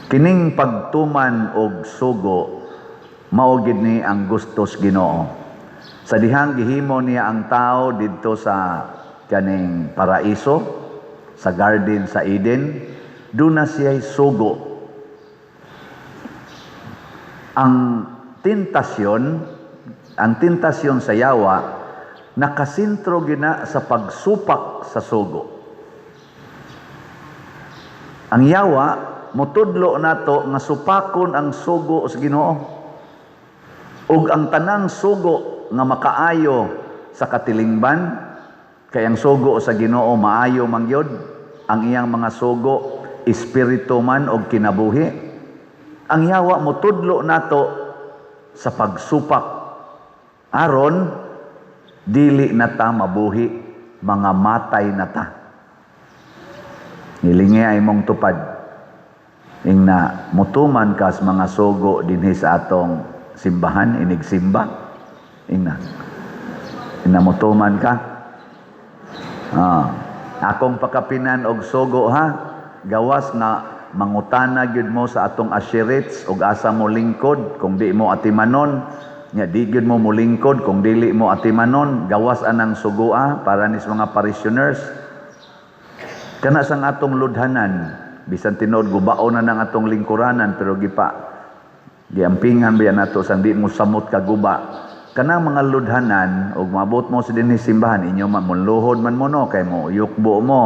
Kining pagtuman og sugo, mao gid ni ang gustos Ginoo. Sa dihang gihimo niya ang tao didto sa kaning paraiso, sa garden sa Eden, duna siya'y sugo. Ang tentasyon sa yawa nakasentro gina sa pagsupak sa sugo. Ang yawa motudlo nato nga supakon ang sugo sa Ginoo. Ug ang tanang sugo nga makaayo sa katilingban, kay ang sugo sa Ginoo maayo man gyud, ang iyang mga sugo espiritu man og kinabuhi. Ang yawa motudlo nato sa pagsupak aron dili na ta mabuhi, mga matay na ta. Hilingi ay mong tupad. Ingna mutuman kas mga sugo dinhi sa atong simbahan, inigsimba. Ingna. Ingna mutuman ka. Akong pakapinan og sugo ha, gawas nga mangutana gyud mo sa atong usherates og asa mo lingkod kung di mo atimanon nya, di gyud mo molingkod kung dili mo atimanon. Gawas anang sugoa para nis mga parishioners kana sang atong ludhanan. Bisan tinuod gubaon na ng atong lingkuranan, pero gipa giampingan ba nato sang di mo samot kaguba kanang mga ludhanan. Og maabot mo sa dinhi simbahan inyo man, munluhod man mo, no, kay mo yukbo mo.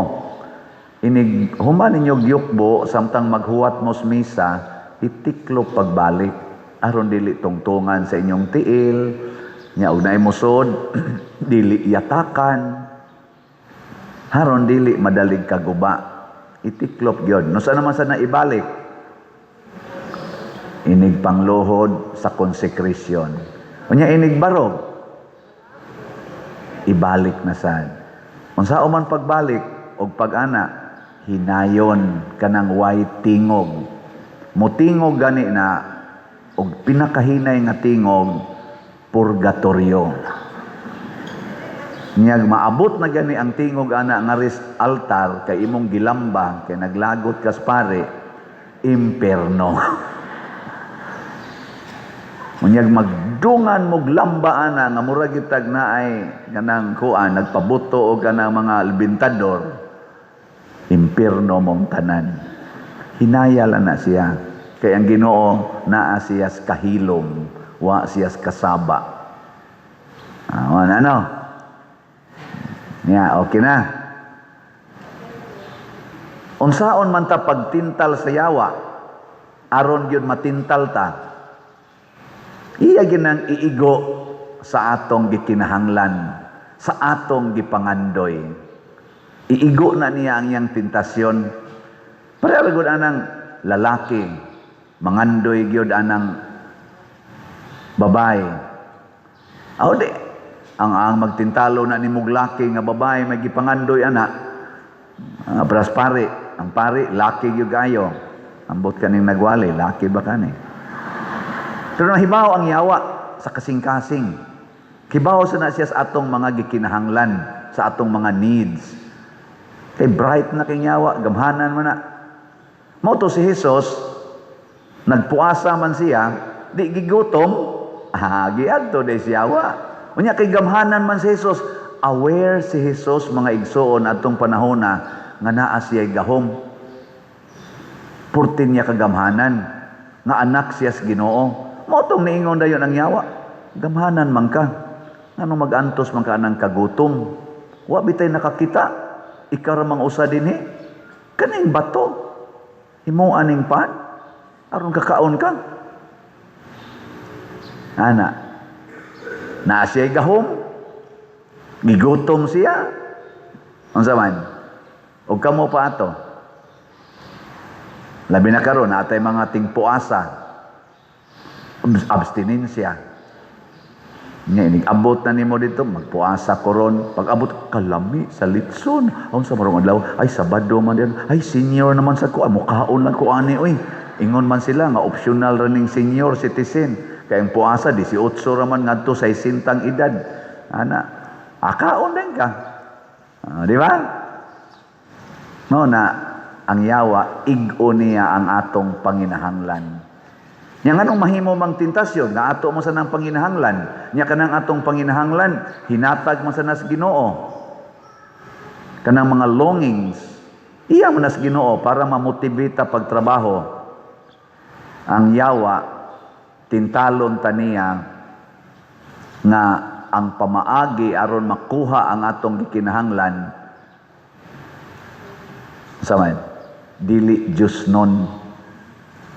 Inig human ninyo yukbo, samtang maghuwat mo sa misa, itiklop pagbalik aron dili tungtungan sa inyong tiil nya, og naay musod dili yatakan, aron dili madalig kaguba. Itiklop gyud no. Sa naman sa naibalik inig pangluhod sa consecration, unya inig barog, ibalik na sad. Unsa man pagbalik og pag-ana? Hinayon, kanang way tingog. Mutingog gani na, og pinakahinay nga tingog, purgatorio. Nyag maabot na gani ang tingog ana nga ris altar kay imong gilamba kay naglagot kas pare, imperno. Unyag magdungan mog lamba ana nga murag gitag naay kanang kuan nagpabuto og kanang mga albintador, impierno mong tanan. Hinaya lang na siya. Kay ang Ginoo naa siya sa kahilom, wa siya sa kasaba. Ah, ano? Ya, okay na. Unsaon man ta pagtintal sa yawa, aron gyud matintal ta? Iya ginang iigo sa atong gikinahanglan, sa atong gipangandoy. Iigo na niya ang iyang tentasyon. Pareho gud anang lalaki, mangandoy gyud anang babae. Aw di, ang magtintalo na ni mong laki nga babae may gipangandoy ana. Pras pare, ang pare laki gyud kayo. Ambot kaning nagwali, laki ba kani? Pero nahibaw ang yawa sa kasing-kasing. Kibaw sa na siya sa atong mga gikinahanglan, sa atong mga needs. Kay bright na kay yawa, gamhanan man na. Mao to si Jesus, nagpuasa man siya, di gigutom, giadto di siya yawa. Unya kay gamhanan man si Jesus, aware si Jesus, mga igsoon, atong panahon na nga naa siya gahom. Purtin niya kagamhanan nga anak siya sa Ginoo. Mao tong niingon dayon ang yawa. "Gamhanan man ka. Ngano magantos man ka anang kagutom? Wa bitay nakakita. Ikaw ra mang usa dinhi. Kaning bato, himo aning pan aron kakaon ka." Ana. Naa siya gahom. Gigutom siya. Unsa man? Og kamo pa ato. Labi na karon natay mga tingpuasa. Abstinensya. Nya inig abot na nimo dito, magpuasa ko ron. Pag abot, kalami sa litson. Aon sa marong adlaw, ay Sabado man din. Ay senior naman sa ko, ay mukaon lang ko ani oy. Ingon man sila nga optional ra ning senior citizen. Kay ang puasa 18 ra man ngadto sa 60 edad. Ana, akaon din ka. Ah, di ba? No na Ang yawa, ig-o niya ang atong panginahanglan. Nya nganong mahimo mang tentasyon nga ato mo sa nang panginahanglan? Nya kanang atong panginahanglan hinatag man sa nas Ginoo. Kanang mga longings, iya man nas Ginoo para mamotivate ta pagtrabaho. Ang yawa, tintalon ta niya nga ang pamaagi aron makuha ang atong gikinahanglan sa man dili Diyos nun.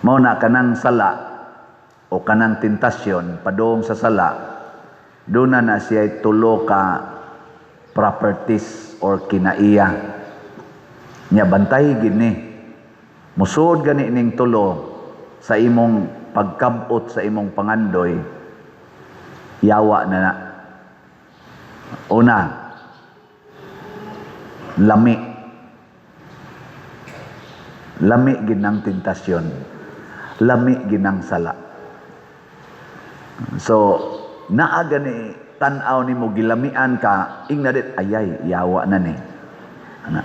Mao na kanang sala o kanang tentasyon padung sa sala, duna na siya tulo ka properties or kinaiya. Nya bantay gini. Musuod gani ning tulo sa imong pagkabot sa imong pangandoy, yawa na na. Una, lami. Lami ginang tentasyon. Lami ginang sala. So, naa gani tan-aw nimo gilamian ka, ingna dit, ayay, yawa na ni. Ana.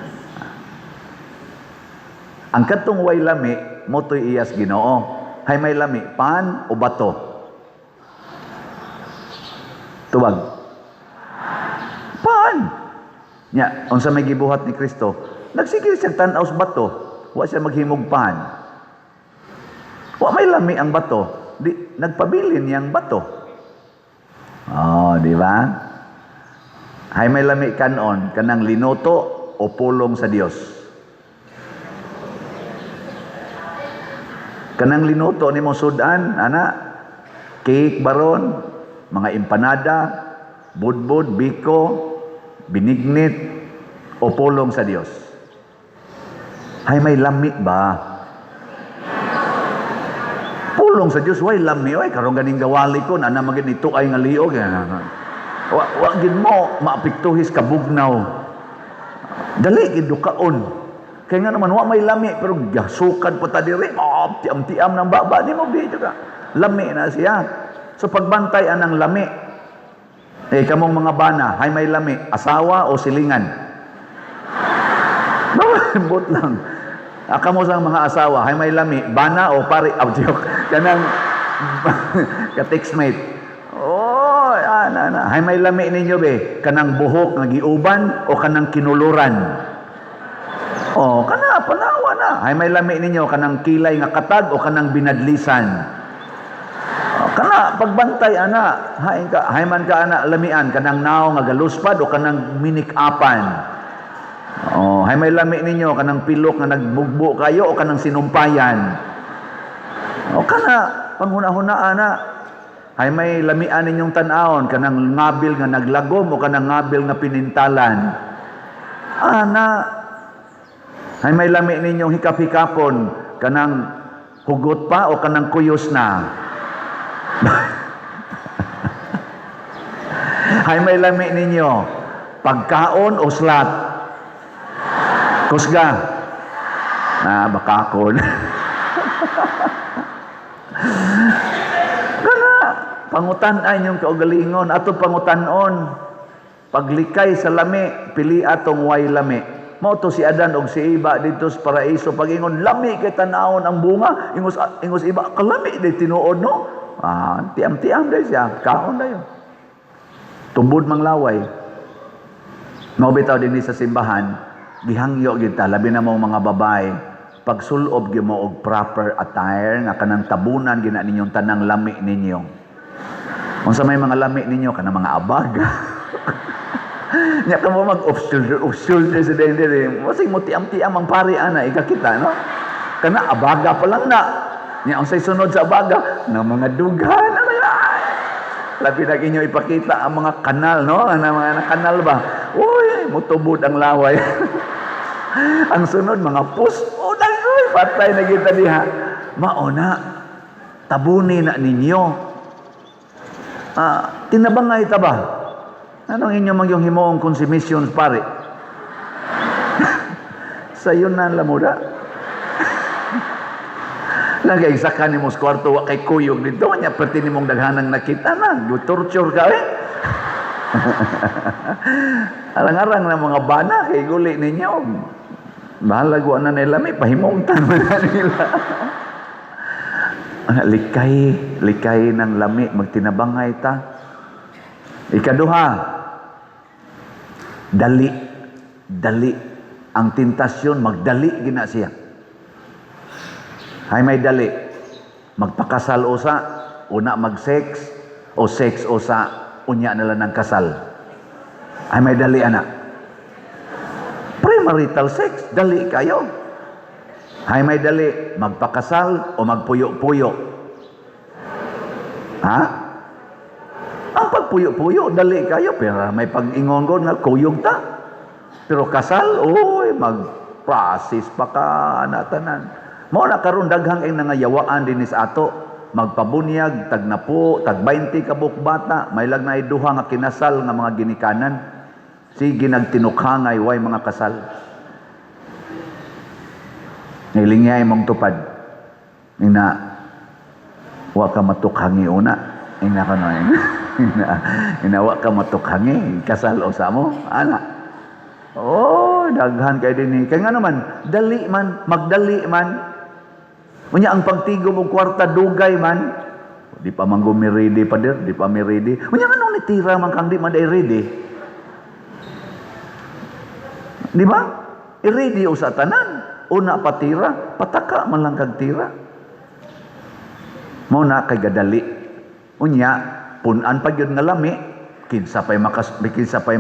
Ang katong way lami, motoy iyas Ginoo. Hay may lami, pan o bato? Tubag. Pan. Nya, unsa may gibuhat ni Kristo? Nagsige siya tan-aw sa bato. Wa siya maghimog pan. Wa may lami ang bato. Di, nagpabilin niyang bato. Oh, di ba? Hay may lami kanon, kanang linuto o pulong sa Dios. Kanang linuto nimo sudan, ana, cake baron, mga empanada, budbud, biko, binignit, o pulong sa Dios. Hay may lami ba? Pulong sa Dios, way lami, oy, karon ganing gawali ko, ana magid nito ay nga liog. Wa, wa gid mo maapektuhis kabugnaw. Dali gid dukaon. Kaya nga naman wa may lami pero gasukad pa ta diri. Oh, tiam-tiam ng baba nimo video ka. Lami na siya. So pagbantay anang lami. Eh kamong mga bana, hay may lami, asawa o silingan? Bot lang. Kamo sa mga asawa, hay may lami, bana o pare, oh, joke. Kanang ka-textmate. Oh, ana na. Hay may lami ninyo be, kanang buhok nga giuban o kanang kinuluran? Oh, kana panawa na. Hay may lami ninyo kanang kilay nga katag o kanang binadlisan? Oh, kana pagbantay ana, hain ka, hay man ka ana lamian kanang naong nga galuspad o kanang minikapan? Oh, hay may lami ninyo kanang pilok nga nagbugbo kayo o kanang sinumpayan? O kana panghuna-huna ana. Hay may lamian ninyong tan-awon kanang ngabil nga naglagom o kanang ngabil nga pinintalan? Ana. Hay may lami ninyong hikap-hikapon kanang hugot pa o kanang kuyos na? Hay may lami ninyo pagkaon o slat? Kusga. Na bakakon. Kana pangutan-an yung kaugalingon ato pangutan-on. Paglikay sa lami, pili atong way lami. Mao to si Adan og si Eva didto sa paraiso pag-ingon lami kay tan-awon ang bunga, ingos ingos iba kalami di tinuod no. Ah, tiam-tiam day siya, kaon dayon. Tubod mang laway. Mao bitaw dinhi sa simbahan, gihangyo gyud ta labi na mong mga babae, pagsulob gyud mo og proper attire nga kanang tabunan gina ninyong tanang lami ninyo. Unsa may mga lami ninyo kanang mga abag. Nya ka mo mag off shoulder, off shoulder sa dahil diri. Masig mo tiam-tiam ang pari ana ikakita no. Kana abaga pa lang na. Nya unsay sunod sa abaga nga mga dughan ano ay. Labi na inyo ipakita ang mga kanal no, ang mga kanal ba. Uy, mutubod ang laway. Ang sunod mga pus, oh, uy, patay na kita diha. Mao na tabuni na ninyo. Ah, tinabangay ta ba? Anong inyo mang yung himuong konsumisyon pare? Sayon na lamuda. Nagaigsa ni mo sa kwarto, wa kay kuyog dito, nya perti nimong daghanang nakita na, torture ka eh. Arang-arang na mga bana kay guli ninyo. Bahalag wa na nila, may pahimungtan man na nila. Ana, likay, likay ng lami, magtinabangay ta. Ikaduha, dali, dali. Ang tentasyon, magdali gina siya. Hay may dali, magpakasal usa, una mag-sex, o sex usa, unya nila ng kasal. Ay may dali, ana. Premarital sex, dali kayo. Hay may dali, magpakasal o magpuyo-puyo. Ha? Ang pagpuyo-puyo, dali kayo, pero may pag-ingon nga kuyog ta. Pero kasal, oy, mag-process pa ka, ana tanan. Mao na karon daghang ing nangayawaan dinhi sa ato, magpabunyag tag napo, tag 20 ka buok bata, may lag na duha nga kinasal nga mga ginikanan. Sige nagtinukhangay way mga kasal. Nilingay mong tupad. Ina, wa ka matukhangi una. Ina ka no. Ina, ina wa ka matukhangi, kasal usa mo, ana. Oh, daghan kay dinhi. Kay nga naman, dali man, magdali man. Unya ang pagtigom og kwarta dugay man. Di pa man gumi ready pa dir, di pa mi ready. Unya nganong nitira man kang di man day ready? Di ba? I-ready usa tanan. Una patira, pataka man lang kag tira. Mao na kay gadali. Unya, pun-an pa gyud nga lami, kinsa pay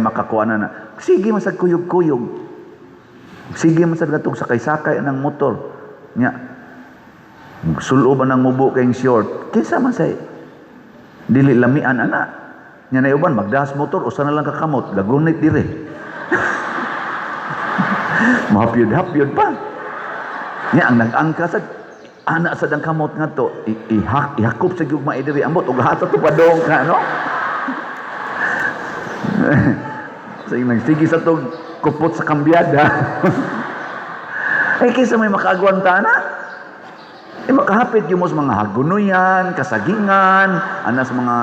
makakuha na na. Sige man sad kuyog-kuyog. Sige man sad katong sakay-sakay ng motor. Nya, sulo ba nang mubo kayong short? Kinsa man say dili lamian ana. Nya na uban magdas motor usa na lang kakamot, gagunit dire. Mahapyod-hapyod pa. Nya ang nag-angka sa ana sa dang kamot nga to, ihakop sa gugma diri ambot ug hata to padong ka no. Sige nagsige sa tog kupot sa kambyada. Ay kinsa may makaagwanta na? Eh makahapit yung mo sa mga hagunoyan, kasagingan, ana sa mga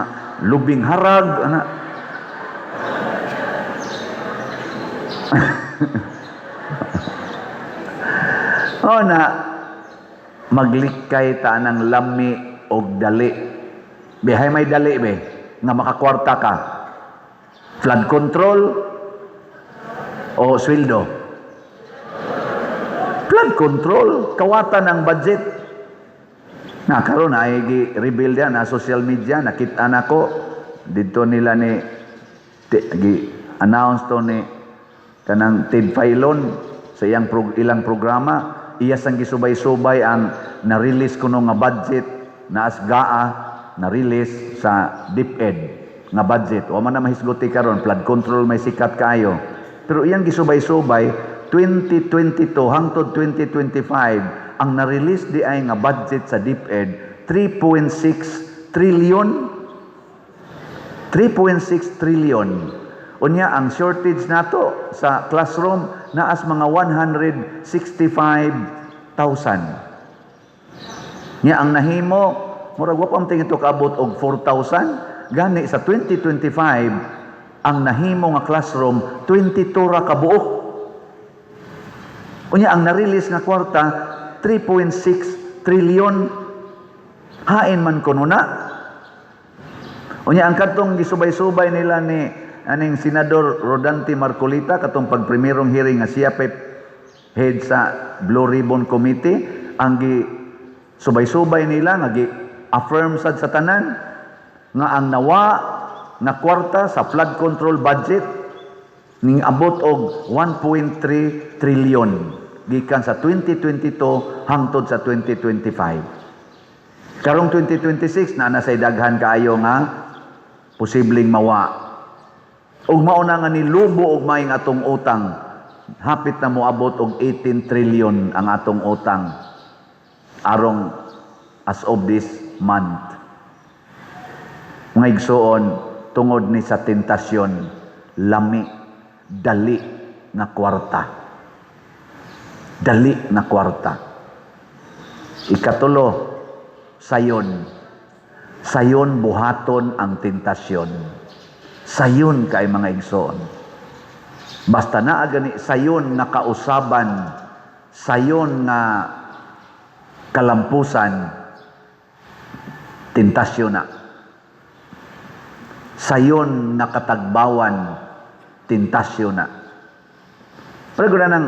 lubing harag, ana. O na, maglikay ta ng lami og dali. Bihay may dali be, nga makakwarta ka. Flood control o sweldo? Flood control, kawatan ang budget. Na karon ay gi-reveal yan na social media, nakita nako didto nila ni gi announce to ni kanang Ted Failon sa iyang ilang programa, iya sang gisubay-subay ang na-release kuno nga budget na asgaa na-release sa DepEd nga budget. Wa man na mahisguti karon, flood control may sikat kaayo. Pero iyang gisubay-subay 2022 hangtod 2025 ang na-release di ay nga budget sa DepEd 3.6 trillion. 3.6 trillion. Unya ang shortage nato sa classroom naas mga 165,000. Nya ang nahimo murag wa pa man tingin to kaabot og 4,000. Gani sa 2025 ang nahimo nga classroom 22 ra ka buok. Unya ang na-release nga kwarta 3.6 trillion. Hain man kuno na. Unya ang kadtong gisubay-subay nila ni aning Senador Rodante Marcolita katong pagprimerong hearing nga siya pay head sa Blue Ribbon Committee, ang gi subay-subay nila nga gi affirm sad sa tanan nga ang nawa nga kwarta sa flood control budget ning abot og 1.3 trillion gikan sa 2022 hangtod sa 2025. Karong 2026 naa na say daghan kaayo nga posibleng mawa. Ug mao na nga nilubo og maayong atong utang. Hapit na moabot og 18 trillion ang atong utang arong as of this month. Mga igsuon, tungod ni sa tentasyon, lami, dali nga kwarta. Dali nga kwarta. Ikatulo, sayon. Sayon buhaton ang tentasyon. Sayon kay mga igsoon. Basta naa gani sayon nga kausaban Sayon nga kalampusan, tentasyon na. Sayon nga katagbawan, tentasyon na. Pero guna nang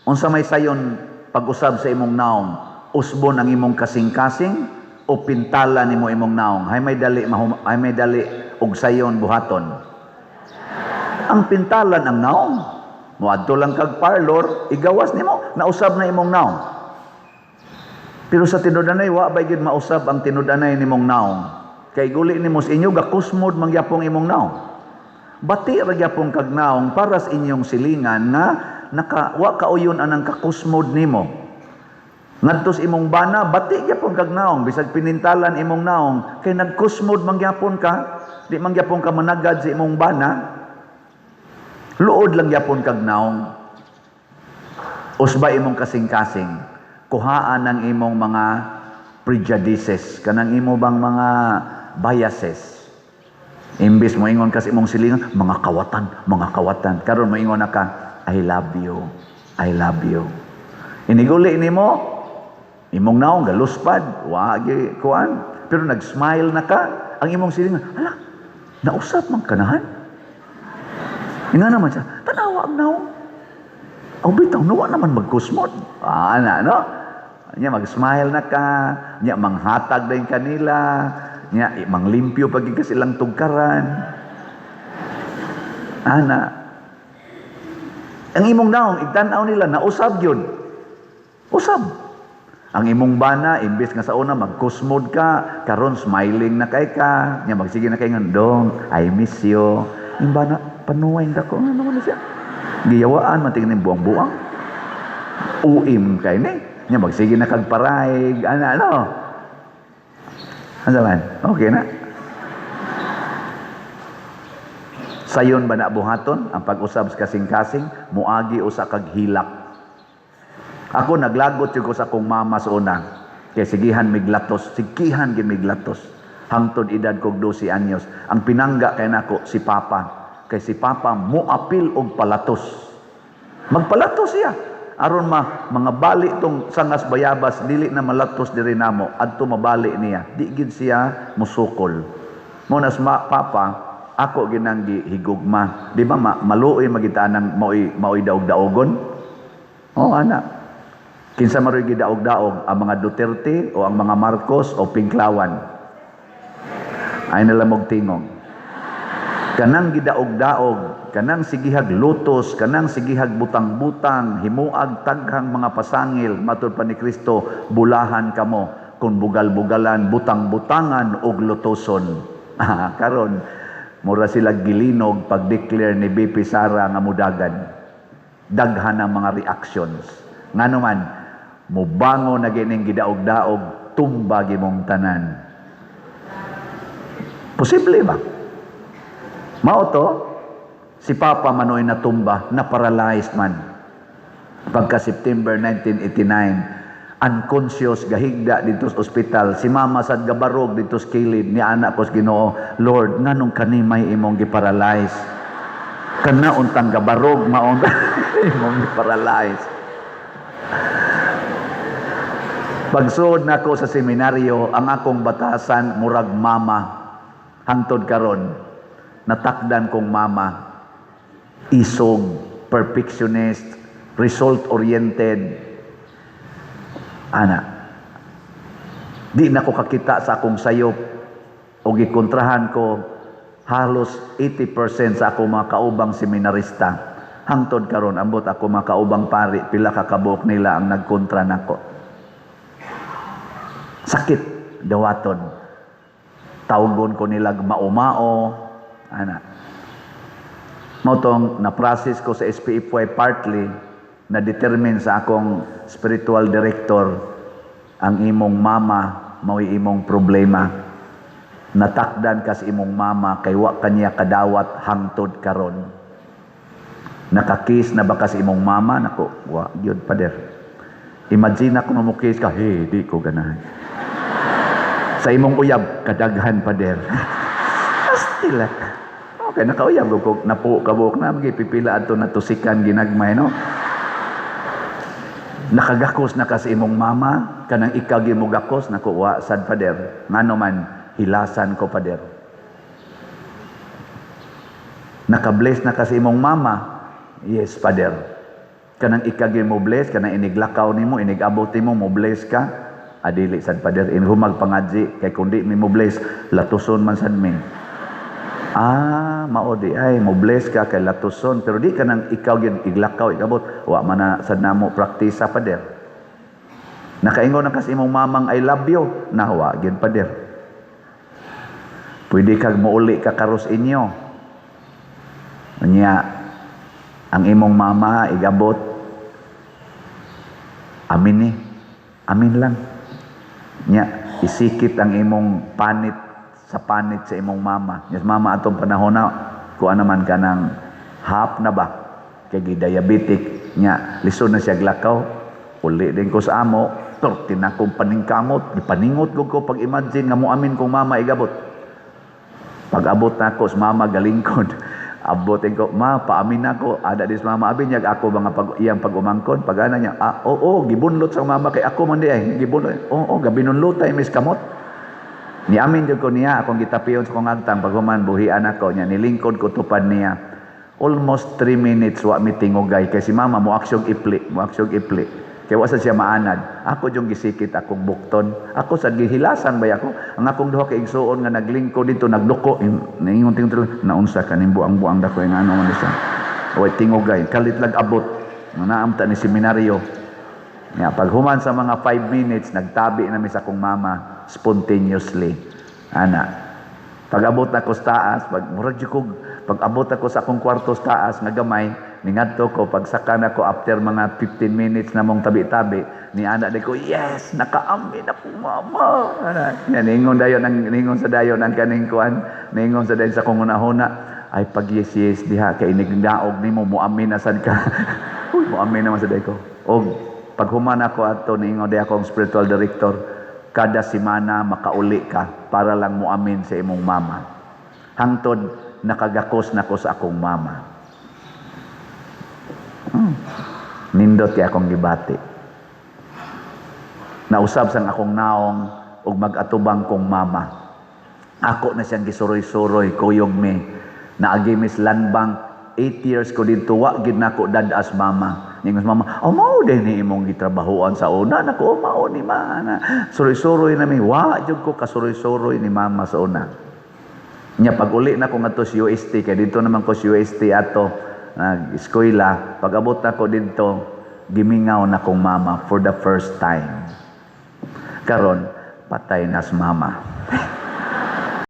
unsa may sayon pag-usab sa imong naong, usbon ang imong kasing-kasing o pintala nimo imong naong? Hay may dali og sayon buhaton. Ang pintalan ang naong. Moadto lang kag parlor, igawas nimo, nausab na imong naong. Pero sa tinud-anay, wa ba gyud mausab ang tinud-anay nimong naong? Kay guli nimo sa inyo, gakusmod mangyapong imong naong. Bati ra gyapon kag naong para sa inyong silingan nga naka wa kauyon anang kakusmod nimo. Ngadto sa imong bana, bati gyapon kag naong bisag pinintalan imong naong kay nagkusmod mangyapon ka, di mangyapon ka managad sa imong bana. Luod lang gyapon kag naong. Usba imong kasing-kasing, kuhaan ang imong mga prejudices, kanang imo bang mga biases. Imbis mo ingon ka sa imong silingan, "Mga kawatan, mga kawatan." Karon mo ingon na ka, "I love you, I love you." Iniguli nimo, imong naong galuspad, wa gyud kuan, pero nag-smile na ka, ang imong silingan, "Hala, nausap man kanahan." Nga naman siya, tanawa ang naong. Aw bitaw, nawa naman magkusmod. Ah, ana, no? Nya mag-smile na ka, nya manghatag din kanila, nya manglimpyo pag ka silang tugkaran. Ana. Ang imong naong, igtan-aw nila, nausab yun. Usab. Ang imong bana, imbes nga sa una magkusmod ka, karon smiling na kay ka, nya magsige na kay nga, "Dong, I miss you." Yung bana, panuway ko, ano naman na siya? Giyawaan, man tingnan buang-buang. Uim kay ni. Nya magsige na kag paraig, ana ano. Ano man? Okay na. Sayon ba na buhaton ang pag-usab sa kasing-kasing, muagi usa kag hilak. Ako naglagot jud ko sa akong mama sa una. Kay sigihan miglatos, sigihan gyud miglatos. Hangtod edad kog 12 anyos. Ang pinangga kay nako si Papa. Kay si Papa muapil og palatos. Magpalatos siya. Aron ma mga bali tong sangas bayabas dili na malatos diri namo adto mabali niya. Di gid siya musukol. Mo nas ma, Papa ako ginang gihigugma. Di ba maluoy magita nang maoy maoy daog-daogon? Oh, ana. Kinsa maroy gidaog-daog, ang mga Duterte o ang mga Marcos o Pinklawan? Ay nila mog tingog. Kanang gidaog-daog, kanang sigihag lutos, kanang sigihag butang-butang, himuag taghang mga pasangil, matud pa ni Kristo, bulahan kamo kung bugal-bugalan, butang-butangan og lutoson. Karon mura sila gilinog pag-declare ni BP Sara nga mudagan. Daghan ang mga reactions. Ngano man, mubango na gining gidaog-daog, tumba gimong tanan. Posible ba? Mao to, si Papa manoy natumba, na paralyzed man. Pagka September 1989, unconscious, gahigda dito sa ospital. Si Mama sad gabarog dito sa kilid ni anak ko sa Ginoo, "Lord, nganong kanimay imong giparalyze? Kana untang gabarog maong imong giparalyze." Pagsuod nako sa seminaryo, ang akong batasan murag mama hangtod karon. Natakdan kong mama, isog, perfectionist, result-oriented. Ana, di na ko kakita sa akong sayop o gikontrahan ko halos 80% sa akong mga kaubang seminarista. Hangtod karon, ambot ako mga kaubang pari, pila ka kabuok nila ang nagkontra nako. Sakit dawaton. Tawgon ko nila maumao, ana. Mao tong na-process ko sa SPFY partly na determine sa akong spiritual director, ang imong mama mao'y imong problema. Natakdan ka sa imong mama kay wa kaniya kadawat hangtod karon. Nakakiss na ba ka sa imong mama? Nako, wa gyud, pader. Imagine ako mo kiss ka, "Hey, di ko ganahan." Sa imong uyab, kadaghan, pader. Astila. Okay, nakauyab ko napo kabuok na magipipila adto natusikan ginagmay, no. Nakagakos na ka sa imong mama, kanang ikaw gimugakos, naku, wa sad, Father. Ngano man, hilasan ko, Father. Nakabless na ka sa imong mama? Yes, Father. Kanang ikaw mo bless, kanang iniglakaw nimo, inigabot nimo, mo bless ka? Adili sad, Father. Inhumag pangadji, kay kundi mi mo bless, latuson man sad mi. Ah, mao di ay mo bless ka kay latuson, pero di ka nang ikaw gyud iglakaw, igabot, wa man na sad namo praktisa, Father. Nakaingon na ka sa imong mamang "I love you"? Nawa gyud, Father. Pwede kag muuli ka karos inyo. Unya, ang imong mama igabot, amin ni, amin lang. Nya, isikit ang imong panit sa panit sa imong mama. Yes, mama atong panahon na, kuha naman ka ng half na ba? Kay gi-diabetic. Nya, lisod na siya glakaw. Uli din ko sa amo, torti na akong paningkamot. Gipaningot ko ko pag imagine nga mo amin kong mama igabot. Pag abot na ako sa mama galingkod. Abot ko, "Ma, paamin ako." Ada dis mama, abi niya ako mga pag iyang pag-umangkon. Pag ana niya, "Ah, oo," gibunlot sa mama kay ako man di ay gibunlot. Oo, gabinunlotay mis kamot. Niamin jud ko niya, akong gitapion sa kong agtang. Paghuman, buhian ako niya, nilingkod ko tupad niya. Almost 3 minutes wa mi tingugay kay si mama mo aksyog ipli, mo aksyog ipli. Kay wa sa siya maanad. Ako yung gisikit akong bukton. Ako sa gihilasan ba ako? Ang akong duha ka igsuon nga naglingkod dito nagduko, ningon tingog, "Naunsa kaning buang-buang dako nga ano man siya?" Way tingugay, kalit lag abot. Naamta ni seminaryo. Ya, pag human sa mga 5 minutes, nagtabi na mi sa akong mama spontaneously. Ana. Pag abot ako sa taas, pag murag jud ko, pag abot ako sa akong kwarto sa taas nga gamay, ningadto ko, pagsaka nako after mga 15 minutes na mong tabi-tabi, ni ana di ko, "Yes, nakaamin ako, mama." Ana, yan, ningon dayon ang ningon sa dayon ang kaning kuan, ningon sa dayon sa akong hunahuna, "Ay pag yes yes diha kay inigdaog nimo moamin na sad ka." Uy, moamin naman sa day ko. Og pag human ako ato, niingon di akong spiritual director, "Kada semana makauli ka para lang moamin sa imong mama." Hangtod nakagakos na ko sa akong mama. Nindot kay akong gibati. Nausab sang akong naong ug mag-atubang kong mama. Ako na siyang gisuroy-suroy, kuyog mi. Naagi mis Land Bank, 8 years ko dito, wa gid nako dad-as mama. Ningon mama, "Oh, mao din ni imong gitrabahoan sa una." Nako, "Oh, mao ni ma." Suroy-suroy na mi, wa jud ko kasuroy-suroy ni mama sa una. Nya pag uli na ko ngadto sa UST, kay dito naman ko sa UST ato nag-eskwela, pag abot na ko dito, gimingaw na kong mama for the first time. Karon patay na si mama.